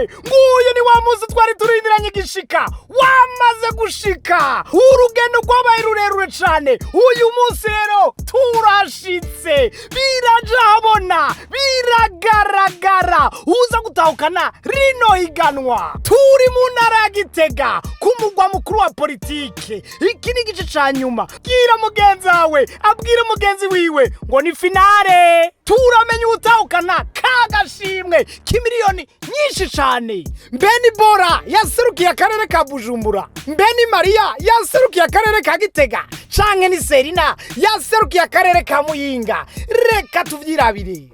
Nguyu ni wa munsi twari turindiranye igishika, wamaze gushika. Urugendo rwabaye rurerure cane. Uyu munsi rero turashitse, biraja habona, biragaragara uza gutahukana rino higanwa. Turi mu ntara ya Gitega, ku mugwa mukuru wa politike. Iki ni igice ca nyuma. Bwira mugenzi wawe abwire mugenzi wiwe ngo ni finale. Turamenya utahukana kagashimwe k'imiliyoni nyinshi cane. Mbeni Bora yaserukiye akarere ka Bujumbura, mbeni Mariya yaserukiye akarere ka Gitega, canke ni Serina yaserukiye akarere ka Muyinga? Reka tuvyirabire.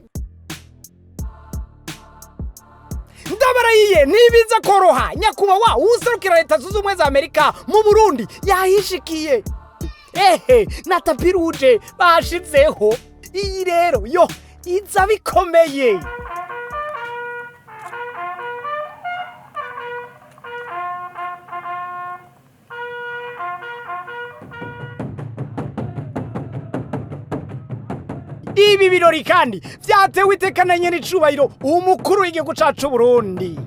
Ndabarahiye, ntibiza koroha. Nyakubahwa uwuserukira Leta Zunze Ubumwe za Amerika mu Burundi yahishikiye. Ehe, na tapis rouge bashizeho. Iyi rero yo iza bikomeye. Ibi birori kandi vyatewe iteka na nyen'icubahiro umukuru w'igihugu cacu Burundi.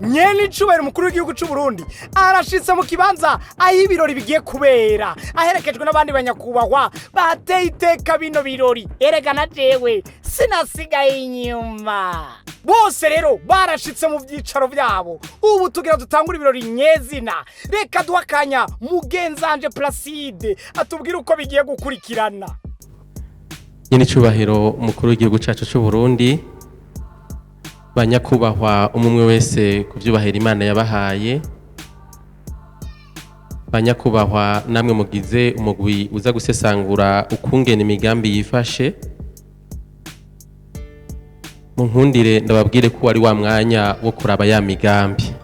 Nyen'icubahiro umukuru w'igihugu c'u Burundi arashitse mu kibanza aho ibirori bigiye kubera, aherekejwe n'abandi banyakubahwa bateye iteka bino birori. Erega na jewe sinasigaye inyuma. Bose rero barashitse mu vyicaro vyabo. Ubu tugira dutangure ibirori nyezina. Reka duhe akanya mugenzanje Placide atubwire uko bigiye gukurikirana. Nyen'icubahiro umukuru w'igihugu cacu c'u Burundi, banyakubahwa umwe wese ku vyubahiro Imana yabahaye, banyakubahwa namwe mugize umugwi uza gusesangura ukungene imigambi yifashe, munkundire ndababwire ko wari wa mwanya wo kuraba ya migambi.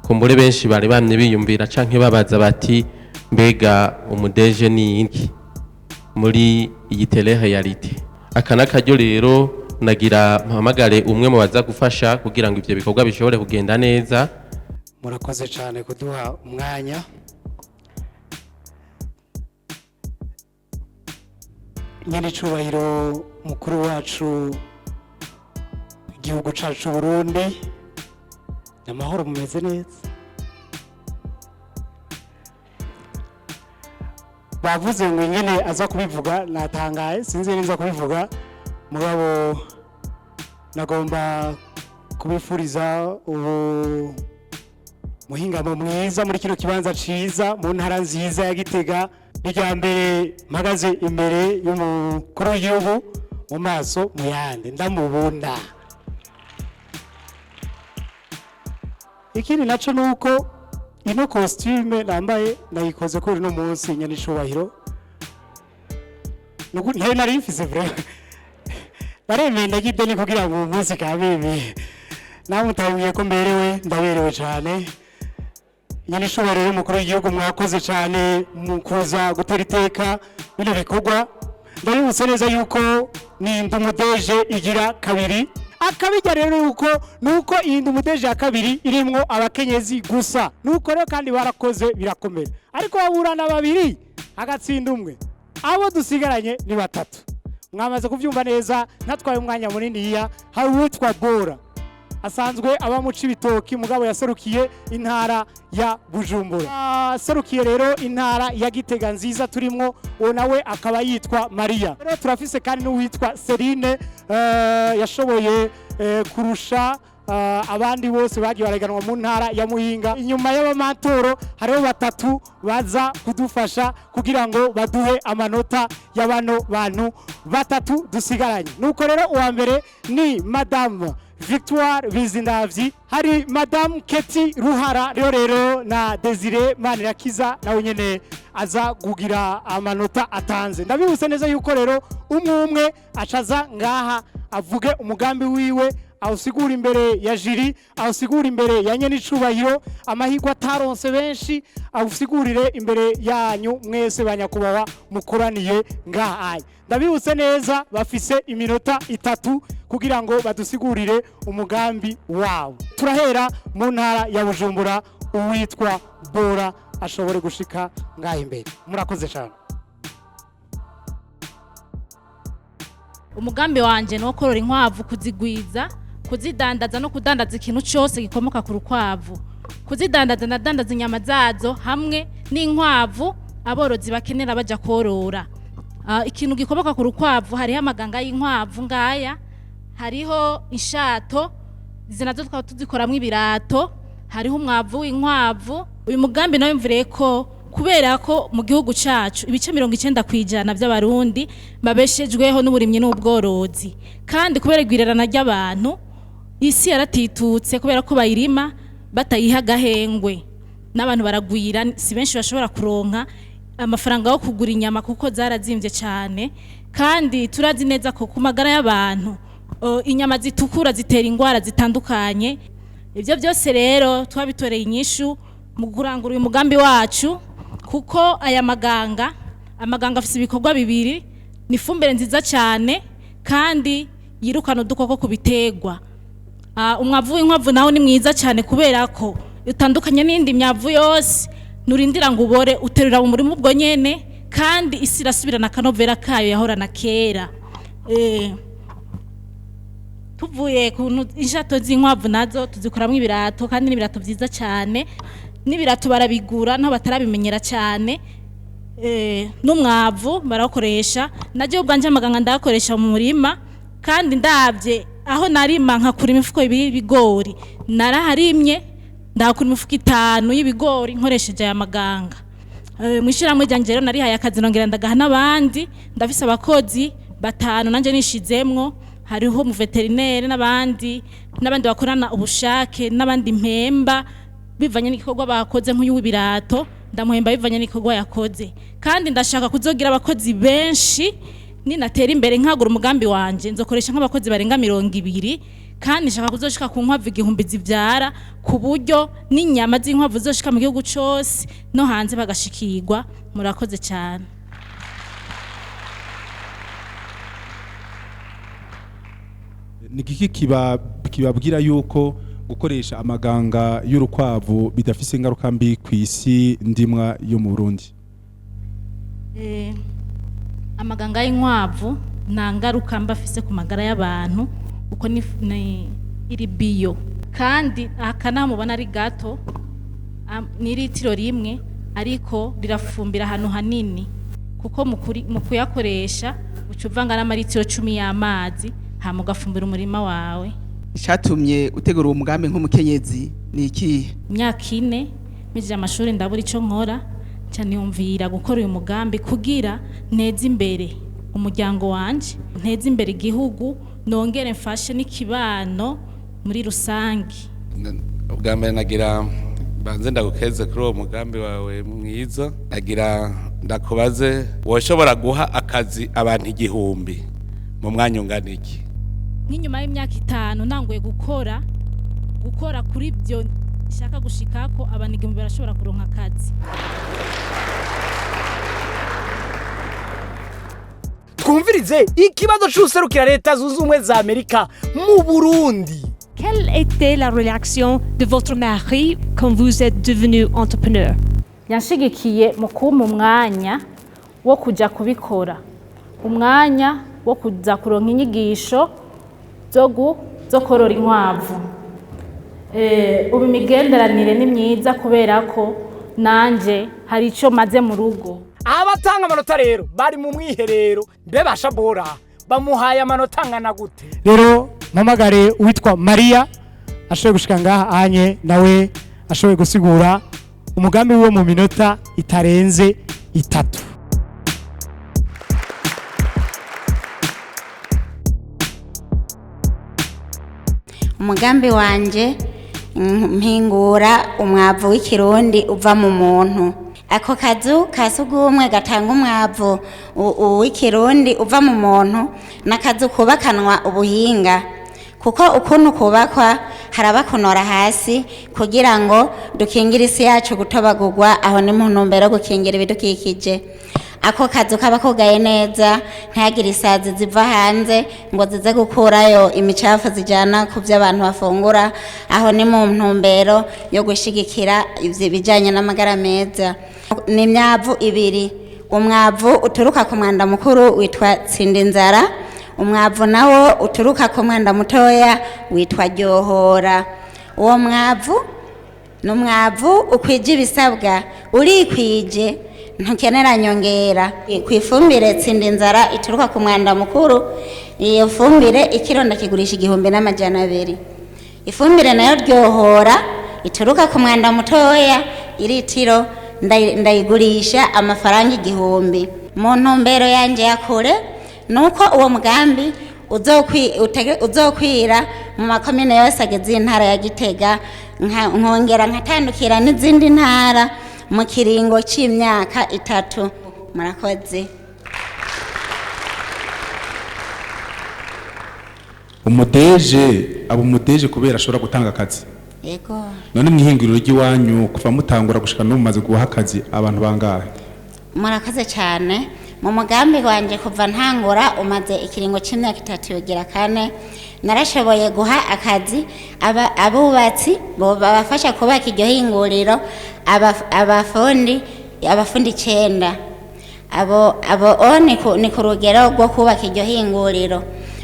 Kumbure benshi bari bamye biyumvira canke babaza bati: "Mbega umudeje ni iki muri iyi télé-réalité?" Aka n'akaryo rero nagira mpamagare umwe mu baza gufasha kugira ngo ivyo bikorwa bishobore kugenda neza. Murakoze cyane kuduha umwanya. Nyen'icubahiro mukuru wacu, igihugu cacu Burundi, ni amahoro? Mumeze neza? Bavuze ngo ingene aza kubivuga natangaye, sinzi neza kubivuga, mugabo nagomba kubifuriza ubu muhingamo mwiza muri kino kibanza ciza, mu ntara nziza ya Gitega. Ni irya mbere mpagaze imbere y'umukuru w'igihugu mu maso mu yandi ndamubona. Ikindi naco ni uko ino costume nambaye nayikoze kuri uno munsi. Nyen'icubahiro, ntayo nari mfise, vraiment naremeye ndagide ni kugira ngo uyu munsi kabebe nawe mutabwiye ko mberewe. Ndaberewe cyane. Nyen'icubahiro rero umukuru w'igihugu, mwakoze cyane mu kuza gutera iteka bino bikorwa. Ndabibutse neza yuko ni Ndumudeje igira kabiri. Akabijya rero yuko nuko iyi Ndumudeje ya kabiri irimwo abakenyezi gusa. Nuko rero kandi barakoze birakomera, ariko baburana babiri agatsinda umwe. Abo dusigaranye ni batatu, mwamaze kubyumva neza. Ntatwaye umwanya munini. Hari uwitwa Bora, asanzwe aba mu Cibitoki, mugabo yaserukiye intara ya Bujumbura. Aserukiye rero intara ya Gitega nziza turimwo, uwo nawe akaba yitwa Maria. Rero turafise kandi n'uwitwa Serine, yashoboye kurusha abandi bose bagiye baraganwa mu ntara ya Muyinga. Inyuma y'abamatoro hariho batatu baza kudufasha kugira ngo baduhe amanota ya bano bantu batatu dusigaranye. Nuko rero uwa mbere ni Madame Victoire Bizindavyi, hari Madame Keti Ruhara rero na Desire Manirakiza, nawe nyene aza kugira amanota atanze. Ndabibutse neza yuko rero umwe umwe acaza ngaha avuge umugambi wiwe, awusigura imbere ya jury, awusigura imbere ya nyenicubahiro, amahirwe ataronse benshi, awusigurire imbere yanyu mwese banyakubahwa mukoraniye ngaha. Ndabibutse neza, bafise iminota 3 kugira ngo badusigurire umugambi wabo. Turahera mu ntara ya Bujumbura, uwitwa Bora ashobore gushika ngaha imbere. Murakoze cyane. Umugambi wanje ni uwo korora inkwavu, kuzigwiza, kuzidandaza no kudandaza ikintu cyose gikomoka ku rukwavu. Kuzidandaza, ndadandaza inyama zazo hamwe n'inkwavu aborozi bakenera bajya korora. Ikintu gikomoka ku rukwavu, hariho amaganga y'inkwavu ngaya, hariho inshato, izi nazo tukaba tuzikoramo ibirato, hariho umwavu w'inkwavu. Uyu mugambi nawe mvuriye ko kubera ko mu gihugu cacu ibice 90% by'Abarundi babeshejweho n'uburimyi n'ubworozi, kandi kubera igwirirana ry'abantu isi yaratitutse, kubera ko bayirima batayiha agahengwe n'abantu baragwira, si benshi bashobora kuronka amafaranga yo kugura inyama kuko zarazimbye cyane. Kandi turazi neza ko ku magara y'abantu inyama zitukura zitera indwara zitandukanye. Ibyo byose rero twabitoreye inyishu mu kurangura uyu mugambi wacu, kuko aya maganga afite ibikorwa bibiri: ni ifumbire nziza cyane kandi yirukana udukoko ku biterwa. Umwavu w'inkwavu nawo ni mwiza cyane kubera ko utandukanye n'indi myavu yose, nturindira ngo ubore, uterura mu murima ubwo nyene, kandi isi irasubirana akanovera kayo yahorana kera. Tuvuye ku inshato z'inkwavu nazo tuzikoramo ibirato, kandi n'ibirato byiza cyane, n'ibirato barabigura naho batarabimenyera cyane. N'umwavu barawukoresha, najye ubwanje amaganga ndayakoresha mu murima, kandi ndabye aho narima nkakura imifuko ibiri y'ibigori, naraharimye ndahakura imifuko 5 y'ibigori nkoresheje aya maganga. Mu ishyirahamwe ryanjye rero narihaye akazi, nongera ndagaha n'abandi, ndafise abakozi 5 nanjye nishizemwo, hariho umuveterineri n'abandi n'abandi bakorana ubushake n'abandi mpemba bivanye n'igikorwa bakoze. Nk'uyu w'ibirato ndamuhemba bivanye n'igikorwa yakoze. Kandi ndashaka kuzogira abakozi benshi ninatera imbere nkagura umugambi wanje, nzokoresha nk'abakozi barenga 20, kandi nshaka kuzoshika ku nkwavu 1000 zivyara, ku buryo n'inyama z'inkwavu zizoshika mu gihugu cose no hanze bagashikirwa. Murakoze cyane. Ni igiki kibabwira yuko gukoresha amaganga y'urukwavu bidafise ingaruka mbi ku isi ndimwa yo mu Burundi? Amaganga y'inkwavu nta ngaruka mba afise ku magara y'abantu, kuko ni iri biyo, kandi aka naho mubona ari gato, ni litiro 1, ariko rirafumbira ahantu hanini, kuko mu kuyakoresha uca uvanga n'amaritiro 10 y'amazi, hama ugafumbira umurima wawe. Icatumye utegura uwo mugambi nk'umukenyezi ni ikihe? Imyaka 4 mpejije amashuri ndabura ico nkora, nca niyumvira gukora uyu mugambi kugira nteze imbere umuryango wanje, nteze imbere igihugu, nongere mfashe n'ikibano muri rusange. Ubwa mbere nagira banze ndagukeze kuri uwo mugambi wawe mwiza, nagira ndakubaze, woshobora guha akazi abantu 1000 mu mwanya ungana iki? Nk'inyuma y'imyaka 5 ntanguye gukora kuri ibyo nshaka gushikako, abantu 1000 barashobora kuronka akazi. Twumvirize ikibazo c'userukira Leta Zunze Ubumwe za Amerika mu Burundi. Quelle était la réaction de votre mari quand vous êtes devenu entrepreneur? Yanshigikiye mu kumpa umwanya wo kuja kubikora, umwanya wo kuza kuronka inyigisho zo korora inkwavu. Ubu imigenderanire ni myiza kubera ko nanje hari ico maze mu rugo. Abatanga amanota rero bari mu mwiherero, mbe bashabora bamuhaye amanota angana gute? Rero mpamagare uwitwa Maria ashoboye gushika ngaha anye, nawe ashoboye gusigura umugambi wiwe mu minota itarenze 3. Umugambi wanje mpingura umwavu w'ikirundi uva mu muntu. Ako kazu ka sugumwe gatanga umwavu w'ikirundi uva mu muntu n'akazu kubakanwa ubuhinga, kuko ukuntu kubakwa harabakonora hasi kugira ngo dukingire isi yacu gutobagurwa, aho ni mu ntumbero yo gukingira ibidukikije. Ako kazu kaba kugaye neza, ntihagire isazi ziva hanze ngo zize gukurayo imicafu zijyana ku byo abantu bafungura, aho ni mu ntumbero yo gushigikira ivyo bijyanye n'amagara meza. Ni imyavu ibiri, umwavu uturuka ku mwanda mukuru witwa tsindinzara, Umwavu nawo uturuka ku mwanda mutoya witwa ryohora. Uwo mwavu ni umwavu ukwije ibisabwa, urikwije, ntukenera nyongera. Ku ifumbire tsinda inzara ituruka ku mwanda mukuru, iyo fumbire ikiro ndakigurisha 1200. Ifumbire nayo ryohora ituruka ku mwanda mutoya, iritiro ndayigurisha amafaranga 1000. Mu ntumbero yanje ya kure nuko uwo mugambi uzokwira mu makomine yose agize intara ya Gitega, nkongera nkatandukira n'izindi ntara mu kiringo c'imyaka 3. Murakoze. Umudeje aba umudeje kubera ashobora gutanga akazi. Yego. None mwihinguriro ry'iwanyu kuva mutangura gushika no mumaze guha akazi abantu bangahe? Murakoze cyane. Mu mugambi wanje kuva ntangura umaze ikiringo c'imyaka 3 yugira 4, narashoboye guha akazi abubatsi babafasha kubaka iryo hinguriro, abafundi 9. Abo ni ku rugero rwo kubaka iryo hinguriro.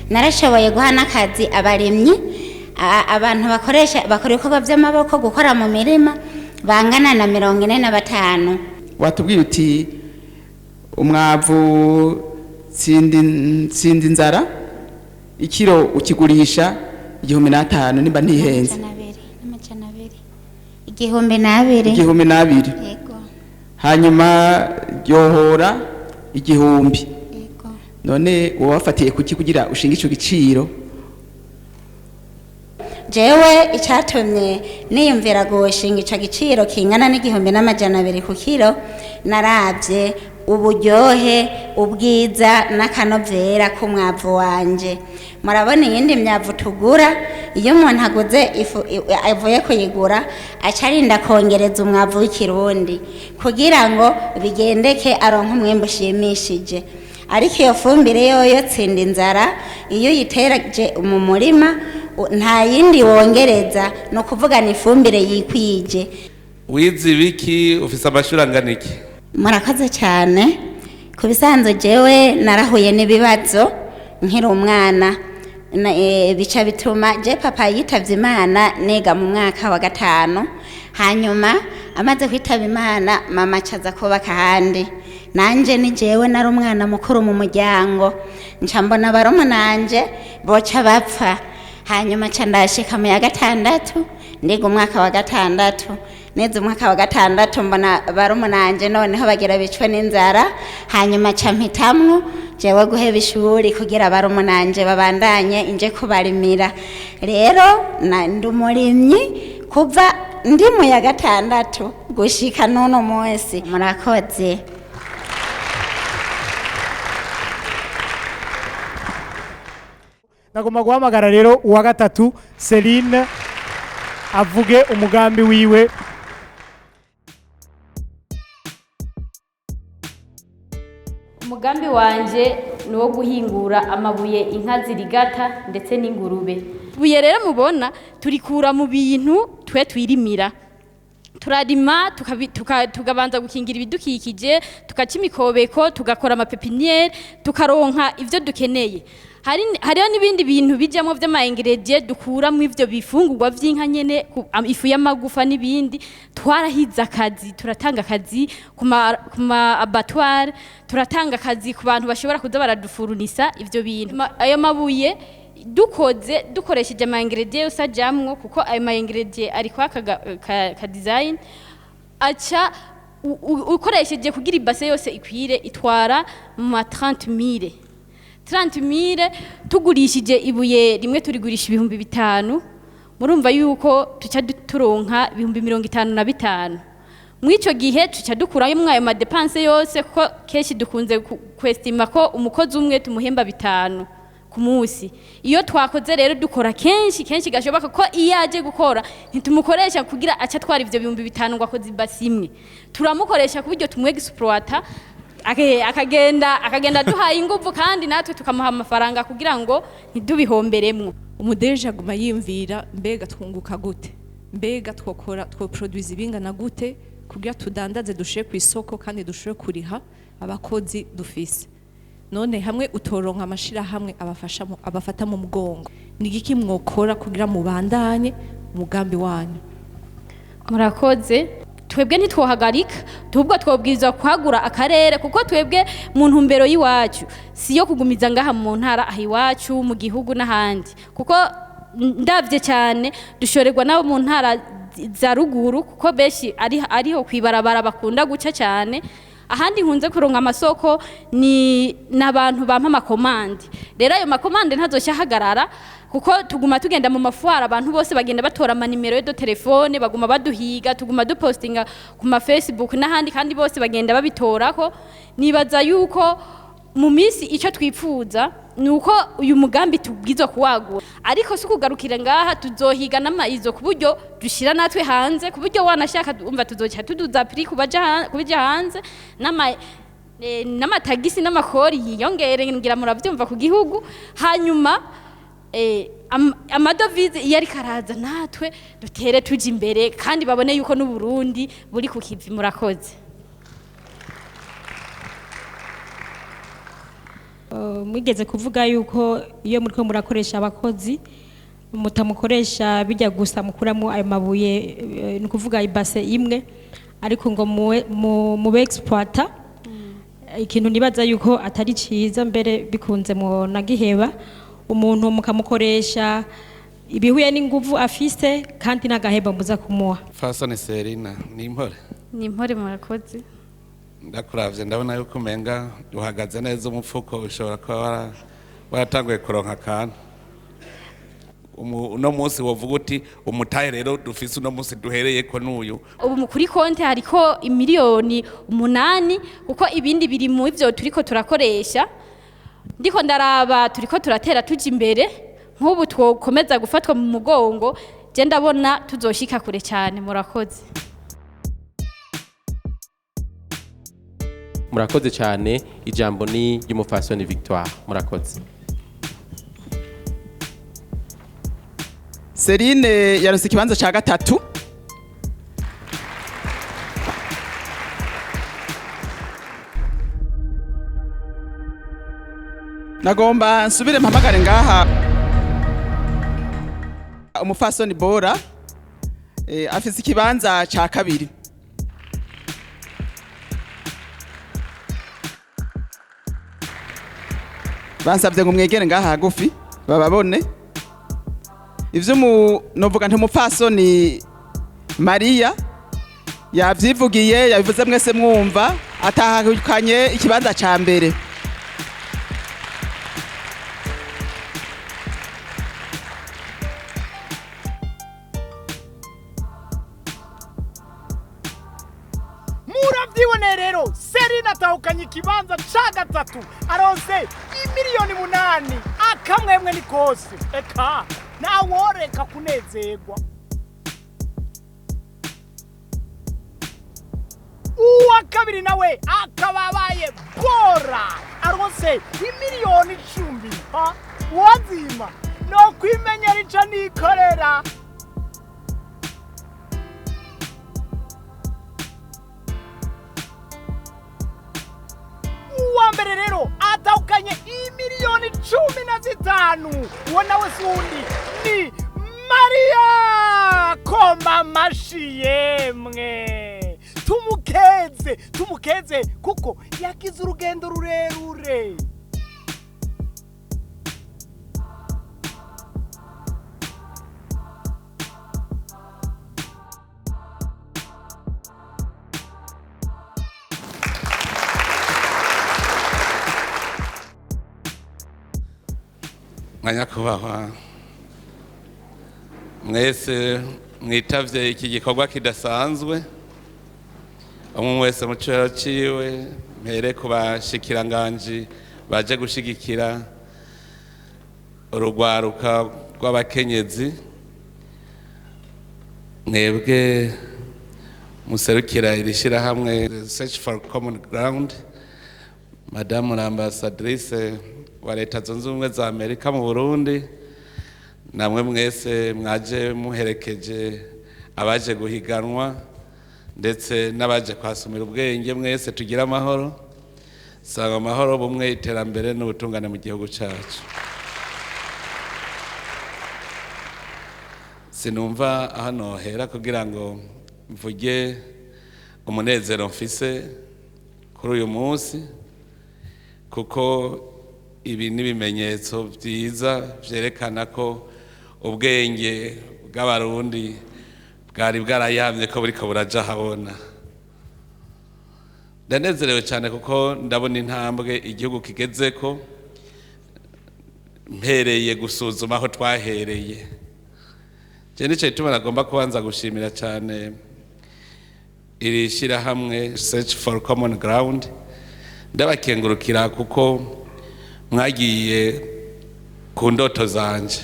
Narashoboye guha n'akazi abarimyi, abantu bakora ibikorwa by'amaboko, gukora mu mirima, bangana na 45. Watubwiye uti umwavu tsindi inzara ikiro ukigurisha 1500 nimba ntihenze. 1200. 1200. Yego. Hanyuma ryohora 1000. Yego. None wabafatiye kuki kugira ushinga ico giciro? Jewe icyatumye niyumvira gushinga ico giciro kingana n'1200 ku kiro, naravye uburyohe, ubwiza n'akanovera k'umwavu wanje. Murabona iyindi myavu tugura, iyo umuntu aguze ifu avuye kuyigura acarinda kongereza umwavu w'ikirundi kugira ngo bigendeke aronke umwimbu ushimishije. Ariko iyo fumbire yoyo tsinda inzara iyo uyiteraje mu murima nta yindi wongereza, no kuvuga ni ifumbire yikwije. Wize ibiki? Ufise amashuri angana iki? Murakoze cyane. Ku bisanzwe jewe narahuye n'ibibazo nkiri umwana, bica bituma je papa yitavye Imana niga mu mwaka wa 5. Hanyuma amaze kwitaba Imana mama acaza kubaka ahandi, nanje ni jewe nari umwana mukuru mu muryango, nca mbona barumunanje boca bapfa. Hanyuma nca ndashika mu ya 6, ndiga umwaka wa 6. Nize umwaka wa 6 mbona barumunanje noneho bagira bicwe n'inzara. Hanyuma nca mpitamwo jewe guheba ishuri kugira barumunanje babandanye inje kubarimira. Rero ndi umurimyi kuva ndi mu ya 6 gushika n'uno munsi. Murakoze. Nagomba guhamagara rero uwa 3 Celine avuge umugambi wiwe. Umugambi wanje ni uwo guhingura amabuye inka zirigata ndetse n'ingurube. Ibuye rero mubona turikura mu bintu twe twirimira. Turarima tukabanza gukingira ibidukikije, tugaca imikobeko, tugakora amapepiniere, tukaronka ivyo dukeneye. Hariho n'ibindi bintu bijamwo vy'ama ingredient dukura mu ivyo bifungurwa vy'inka nyene, ifu y'amagufa n'ibindi. Twarahize akazi, turatanga akazi ku ma abattoir, turatanga akazi ku bantu bashobora kuza baradufurunisa ivyo bintu. Ayo mabuye dukoze dukoresheje ama ingredient yose ajamwo, kuko ayo ma ingredient ari kwa ka design aca ukoresheje kugira ibase yose ikwire itwara mu ma 30000. 30000 tugurishije ibuye rimwe turigurisha 5000, murumva yuko tuca turonka 55000. Mwico gihe tuca dukurayo mwayo ma dépense yose, kuko keshi dukunze kwestima ko umukozi umwe tumuhemba 5 ku munsi. Iyo twakoze rero dukora kenshi kenshi gashoboka ko iyo aje gukora ntitumukoresha kugira aca twara ivyo 5000 ngo akoze ibasi imwe, turamukoresha kuburyo tumwexploiter akagenda duhaye inguvu, kandi natwe tukamuha amafaranga kugira ngo ntidubihomberemwo. Umudeje aguma yiyumvira mbega twunguka gute, mbega twokora twoproduce ibingana gute kugira tudandaze dushe ku isoko kandi dushe kuriha abakozi dufise. None hamwe utoronka amashirahamwe abafasha abafata mu mugongo, ni igiki mwokora kugira mubandanye umugambi wanyu? Murakoze. Twebwe ntitwohagarika, tubwo twobwirizwa kwagura akarere, kuko twebwe mu ntumbero y'iwacu si yo kugumiza ngaha mu ntara, aha iwacu mu gihugu n'ahandi, kuko ndavye cyane dushorerwa nabo mu ntara za ruguru, kuko benshi ari ariho kwibarabara bakunda guca cyane. Ahandi nkunze kuronka amasoko ni n'abantu bampa ama commandes. Rero ayo ma commandes ntazoshya ahagarara, kuko tuguma tugenda mu ma foires, abantu bose bagenda batora ama numéros de téléphone, baguma baduhiga, tuguma dupostinga ku ma Facebook n'ahandi, kandi bose bagenda babitorako. Nibaza yuko mu minsi icyo twipfuza ni uko uyu mugambi tubwizwa kuwagura, ariko si ukugarukira ngaha. Tuzohiga n'amayizo ku buryo dushyira natwe hanze, ku buryo wanashaka umva tuzoca tuduza prix kubija hanze, n'amatagisi n'amakori yiyongere, ngira murabyumva ku gihugu. Hanyuma amadovize iyo ariko araza, natwe dutere tuja imbere, kandi babone yuko n'Uburundi buri ku kivi. Murakoze. Mwigeze kuvuga yuko iyo muriko murakoresha abakozi mutamukoresha bijya gusa mukuramo ayo mabuye, ni ukuvuga ibase imwe, ariko ngo mube exploiter, ikintu nibaza yuko atari ciza. Mbere bikunze nagiheba umuntu mukamukoresha ibihuye n'inguvu afise kandi n'agahembo muza kumuha. Fasoni Serina, ni impore? Ni impore, murakoze. Ndakuravye ndabona yuko umenga uhagaze neza, umufuko ushobora kuba waratanguye kuronka akantu. Uno munsi wovuga uti umutahe rero dufise uno munsi duhereye ko n'uyu? Ubu kuri konti hariko 8 miliyoni, kuko ibindi biri mu ivyo turiko turakoresha. Ndiko ndaraba turiko turatera tuja imbere. Nk'ubu twokomeza gufatwa mu mugongo, je ndabona tuzoshika kure cyane. Murakoze. Murakoze cyane. Ijambo ni ry'umufasoni Victoire. Murakoze. Serine yaronse ikibanza ca gatatu. Nagomba nsubire mpamagare ngaha umufasoni Bora, afise ikibanza ca kabiri. Bansabye ngo mwegere ngaha hagufi bababone. Ivyo mu novuga nti umupfasoni Mariya yavyivugiye, yabivuze mwese mwumva, atahukanye ikibanza ca mbere. Murabyiboneye rero, Serina atahukanye ikibanza ca gatatu, aronse 8 miliyoni. Akamwemwe ni kose, eka ntaworeka kunezerwa. Uwa kabiri nawe akaba abaye Bora, aronse 10 miliyoni. Ha, uwazima no kwimenyera ico nikorera. Uwa mbere rero atahukanye 15 miliyoni, uwo nawe si uwundi ni Mariya. Koma amashi yemwe, tumukeze, tumukeze kuko yagize urugendo rurerure. Mwanyakubahwa mwese mwitavye iki gikorwa kidasanzwe, umwe wese mu cero ciwe, mpere ku bashikiranganji baje gushigikira urugwaruka rw'abakenyezi, mwebwe muserukira iri shirahamwe Search for Common Ground, Madamu l'ambassadrice wa Leta Zunze Ubumwe za Amerika mu Burundi, namwe mwese mwaje muherekeje abaje guhiganwa ndetse n'abaje kwasumira ubwenge, mwese tugira amahoro. Sanga amahoro, bumwe, iterambere n'ubutungane mu gihugu cyacu. Sinumva hano hera kugira ngo mvuge umunezero mfise kuri uyu munsi, kuko ibi ni ibimenyetso byiza byerekana ko ubwenge bw'Abarundi bwari bwarayamye, ko buriko buraja habona. Ndanezerewe cyane kuko ndabona intambwe igihugu kigezeko, mpereye gusuzuma aho twahereye. Je nico gituma nagomba kubanza gushimira cyane iri shyirahamwe Search for Common Ground. Ndabakengurukira kuko mwagiye ku ndoto zanje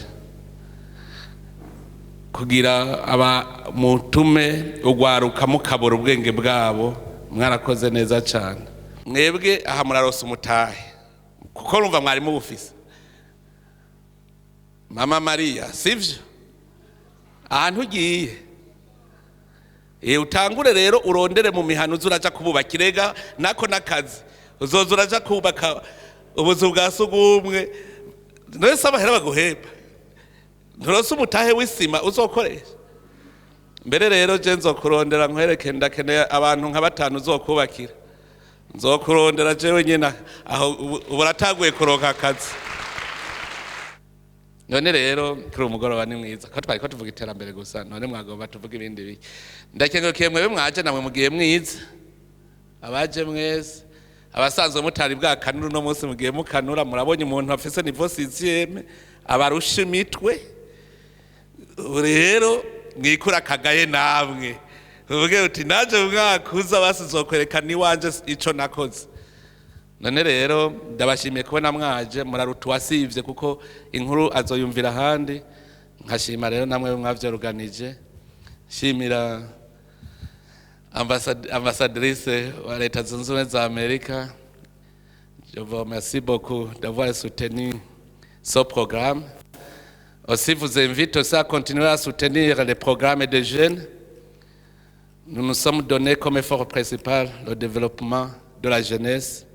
kugira aba mutume ugwaruka mukabura ubwenge bwabo. Mwarakoze neza cyane. Mwebwe aha muraronse umutahe, kuko rumva mwari mubufise, Mama Mariya, sivyo? Ahantu ugiye, utangure rero urondere mu mihano uza uraja kububaka. Irega nako n'akazi, uzoza uraja kubaka ubuzu bwa sugumwe. None amahera baguhemba, nturose umutahe w'isima uzokoresha? Mbere rero je nzokurondera nkwereke. Ndakeneye abantu nka batanu uzokubakira. Nzokurondera jewe nyene aho. Ubu uratanguye kuronka akazi. None rero kuri umugoroba ni mwiza, ko twari ko tuvuga iterambere gusa, none mwagomba tuvuga ibindi biki? Ndakengurukiye mwebwe mwaje, namwe mugiye mwiza. Abaje mwese, abasanzwe mutari bwakanura, uno munsi mugiye mukanura. Murabonye umuntu afise niveau sixième abarusha imitwe. Ubu rero mwikura akagaye, namwe uvuge uti: "Naje mu mwaka uza basi nzokwerekana iwanje ico nakoze." None rero ndabashimiye kubona mwaje. Muraruta uwasivye, kuko inkuru azoyumvira ahandi. Nkashima rero namwe mwavyoruganije. Shimira ambassadrice wa Leta Zunze Ubumwe za Amerika. Je vous remercie beaucoup d'avoir soutenu ce programme. Aussi, vous invite aussi à continuer à soutenir les programmes des jeunes. Nous nous sommes donnés comme effort principal le développement de la jeunesse.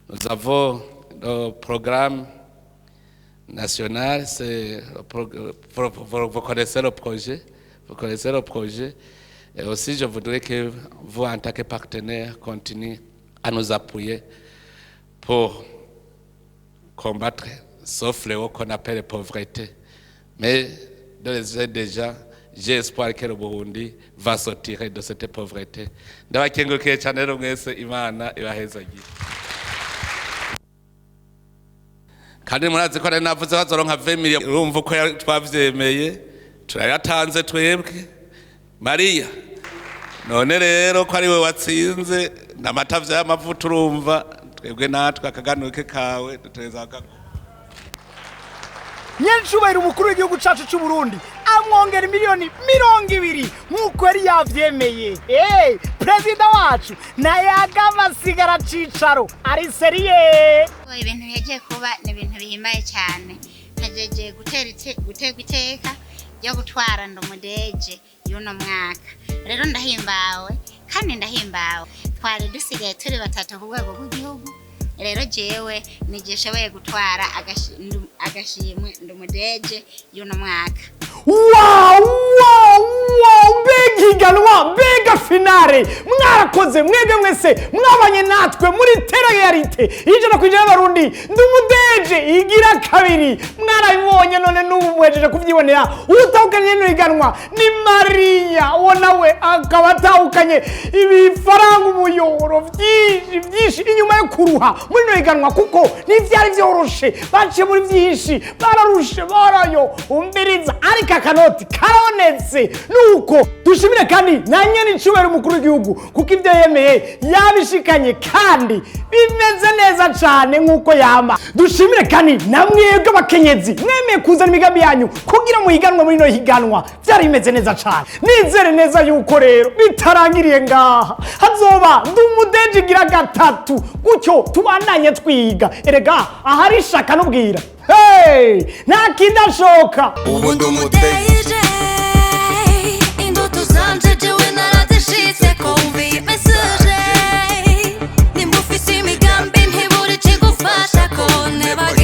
Nous avons le programme national, c'est le vous connaissez le projet, vous connaissez le projet. Et aussi, je voudrais que vous, en tant que partenaire, continuez à nous appuyer pour combattre ce fléau qu'on appelle la pauvreté. Mais déjà, j'ai espoir que le Burundi va sortir de cette pauvreté. Ndabakengurukiye cyane rero mwese, Imana ibahezagire. Kandi murazi ko nari navuze bazoronka 20 millions. Urumva uko twavyemeye, turayatanze twebwe. Mariya, none rero ko ari we watsinze n'amata vy'amavuta, urumva twebwe natwe akaganuke kawe dutegereza kukaguha. Nyencubahiro umukuru w'igihugu cacu c'u Burundi amwongera miliyoni 20 nk'uko yari yavyemeye. Hey, perezida wacu nayagama asigara cicaro ari sérieux. Ibintu bihejeje kuba ni ibintu bihimbaye cyane. Mpejeje guterwa iteka ryo gutwara ndumudeje y'uno mwaka. Rero ndahimbawe kandi ndahimbawe. Twari dusigaye turi batatu ku rwego rw'igihugu. Rero jewe nigishoboye gutwara agashimwe ndumudeje y'uno mwaka. Wow, mbega higanwa, mbega finale! Mwarakoze mwebwe mwese mwabanye natwe muri télé-réalité 100% y'Abarundi ndumudeje igira kabiri. Mwarabibonye, none n'ubu muhejeje kuvyibonera. Utahukanye rino higanwa ni Mariya, uwo nawe akaba atahukanye ibifaranga umuyoro vyinshi vyinshi inyuma yo kuruha muri rino higanwa, kuko ntivyari vyoroshe. Baciye muri vyinshi, bararushe, barayo umviriza, ariko akanoti karabonetse. Nuko dushimire kandi na nyene icubahiro umukuru w'igihugu, kuko ibyo yemeye yabishikanye kandi bimeze neza cane nk'uko yama. Dushimire kandi na mwebwe abakenyezi mwemeye kuzana imigambi yanyu kugira muhiganwe muri ino higanwa. Vyari bimeze neza cane. Nizere neza yuko rero bitarangiriye ngaha, hazoba ndumudeje igira gatatu, gutyo tubandanye twiga. Erega ahari ishaka n'ubwira, hey, nta kidashoka. Ubu ndi umudeje, indoto zanje jewe narazishitseko. Wumviye message, nimba ufise imigambi. Never